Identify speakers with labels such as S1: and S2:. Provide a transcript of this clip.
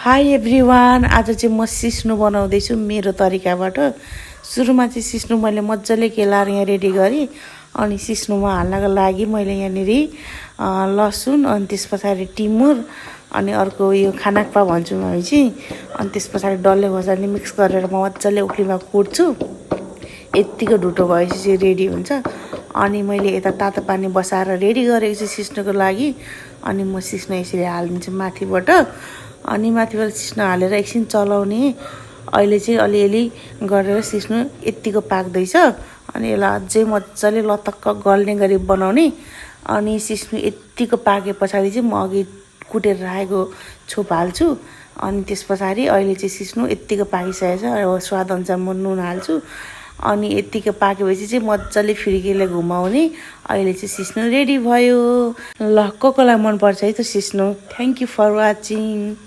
S1: High everyone, आज चाहिँ म सिस्नो बनाउँदैछु मेरो तरिकाबाट। सुरुमा चाहिँ सिस्नो मैले मजाले केलाएर यहाँ रेडी गरेँ। अनि सिस्नोमा हाल्नको लागि मैले यहाँनिर लसुन, अनि त्यस पछाडि टिमुर, अनि अर्को यो खानाक्पा भन्छौँ हामी चाहिँ। अनि त्यस पछाडि डल्ले खोर्सानी मिक्स गरेर म मजाले उखलीमा कुट्छु। यत्तिको ढुटो भएपछि चाहिँ रेडी हुन्छ। अनि मैले यता तातो पानी बसाएर रेडी गरेको छु सिस्नोको लागि। अनि म सिस्नो यसरी हालिदिन्छु माथिबाट। अनि माथिबाट सिस्नो हालेर एकछिन चलाउने। अहिले चाहिँ अलिअलि गरेर सिस्नो यत्तिको पाक्दैछ। अनि यसलाई अझै मजाले लतक्क गल्ने गरी बनाउने। अनि सिस्नो यत्तिको पाके पछाडि चाहिँ म अघि कुटेर राखेको छोप हाल्छु। अनि त्यस पछाडि अहिले चाहिँ सिस्नो यत्तिको पाकिसकेको छ। अब स्वादअनुसार म नुन हाल्छु। अनि यत्तिको पाकेपछि चाहिँ मजाले फिर्कीले घुमाउने। अहिले चाहिँ सिस्नो रेडी भयो। ल, को कोलाई मनपर्छ है त सिस्नो। Thank you for watching.